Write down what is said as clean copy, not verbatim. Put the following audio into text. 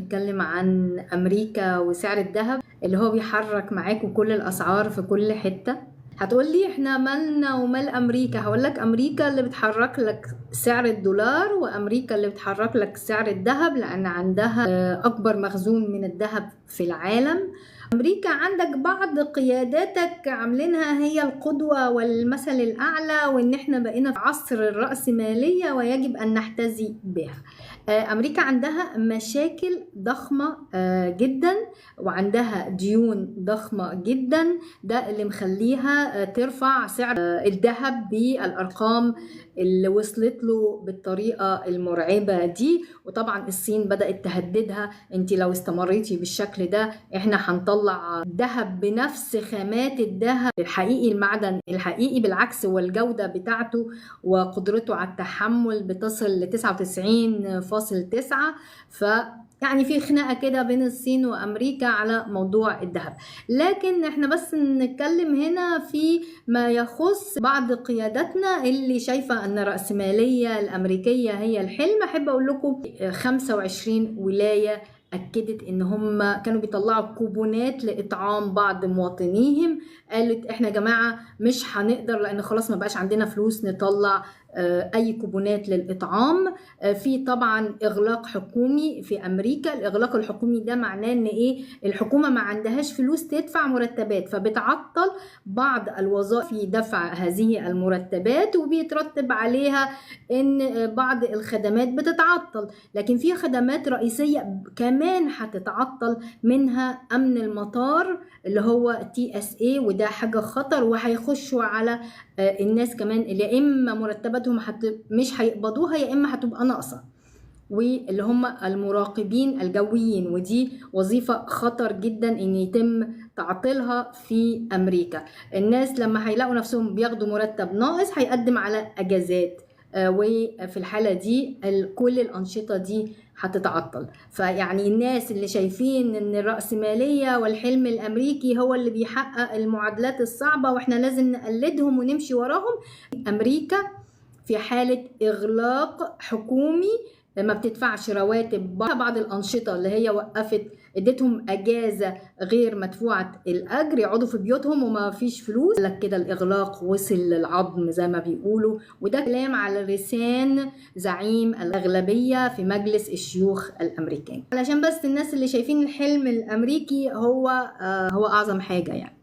هنتكلم عن أمريكا وسعر الذهب اللي هو بيحرك معاكم كل الأسعار في كل حتة. هتقولي احنا مالنا ومال أمريكا؟ هقولك أمريكا اللي بتحرك لك سعر الدولار، وأمريكا اللي بتحرك لك سعر الذهب، لأن عندها أكبر مخزون من الذهب في العالم. أمريكا عندك بعض قياداتك عاملينها هي القدوة والمثل الأعلى، وإن احنا بقينا في عصر الرأسمالية ويجب أن نحتذي بها. أمريكا عندها مشاكل ضخمة جدا، وعندها ديون ضخمة جدا، ده اللي مخليها ترفع سعر الذهب بالأرقام اللي وصلت له بالطريقة المرعبة دي. وطبعا الصين بدأت تهددها، انت لو استمريتي بالشكل ده احنا هنطلع ذهب بنفس خامات الذهب الحقيقي، المعدن الحقيقي، بالعكس والجودة بتاعته وقدرته على التحمل بتصل ل 99.9. ف يعني في خناقة كده بين الصين وأمريكا على موضوع الذهب. لكن احنا بس نتكلم هنا في ما يخص بعض قياداتنا اللي شايفة أن الرأسمالية الأمريكية هي الحلم. أحب أقول لكم 25 ولاية أكدت إن هم كانوا بيطلعوا كوبونات لإطعام بعض مواطنيهم. قالت إحنا يا جماعة مش هنقدر، لأن خلاص ما بقاش عندنا فلوس نطلع أي كوبونات للإطعام. في طبعا إغلاق حكومي في أمريكا. الإغلاق الحكومي ده معناه إن إيه؟ الحكومة ما عندهاش فلوس تدفع مرتبات، فبتعطل بعض الوظائف في دفع هذه المرتبات، وبيترتب عليها إن بعض الخدمات بتتعطل. لكن في خدمات رئيسية كمان هتتعطل، منها أمن المطار اللي هو TSA، وده حاجة خطر، وهيخشوا على الناس كمان اللي يا إما مرتباتهم مش هيقبضوها يا إما هتبقى ناقصة، واللي هم المراقبين الجويين، ودي وظيفة خطر جدا إن يتم تعطيلها في أمريكا. الناس لما هيلاقوا نفسهم بياخدوا مرتب ناقص هيقدم على أجازات، وفي الحالة دي كل الأنشطة دي هتتعطل. فيعني الناس اللي شايفين ان الرأسمالية والحلم الأمريكي هو اللي بيحقق المعادلات الصعبة واحنا لازم نقلدهم ونمشي وراهم، أمريكا في حالة إغلاق حكومي، ما بتدفعش رواتب، بعض الأنشطة اللي هي وقفت اديتهم أجازة غير مدفوعة الأجر، يقعدوا في بيوتهم وما فيش فلوس. لك كده الإغلاق وصل للعظم زي ما بيقولوا، وده كلام على لسان زعيم الأغلبية في مجلس الشيوخ الأمريكاني، علشان بس الناس اللي شايفين الحلم الأمريكي هو أعظم حاجة يعني.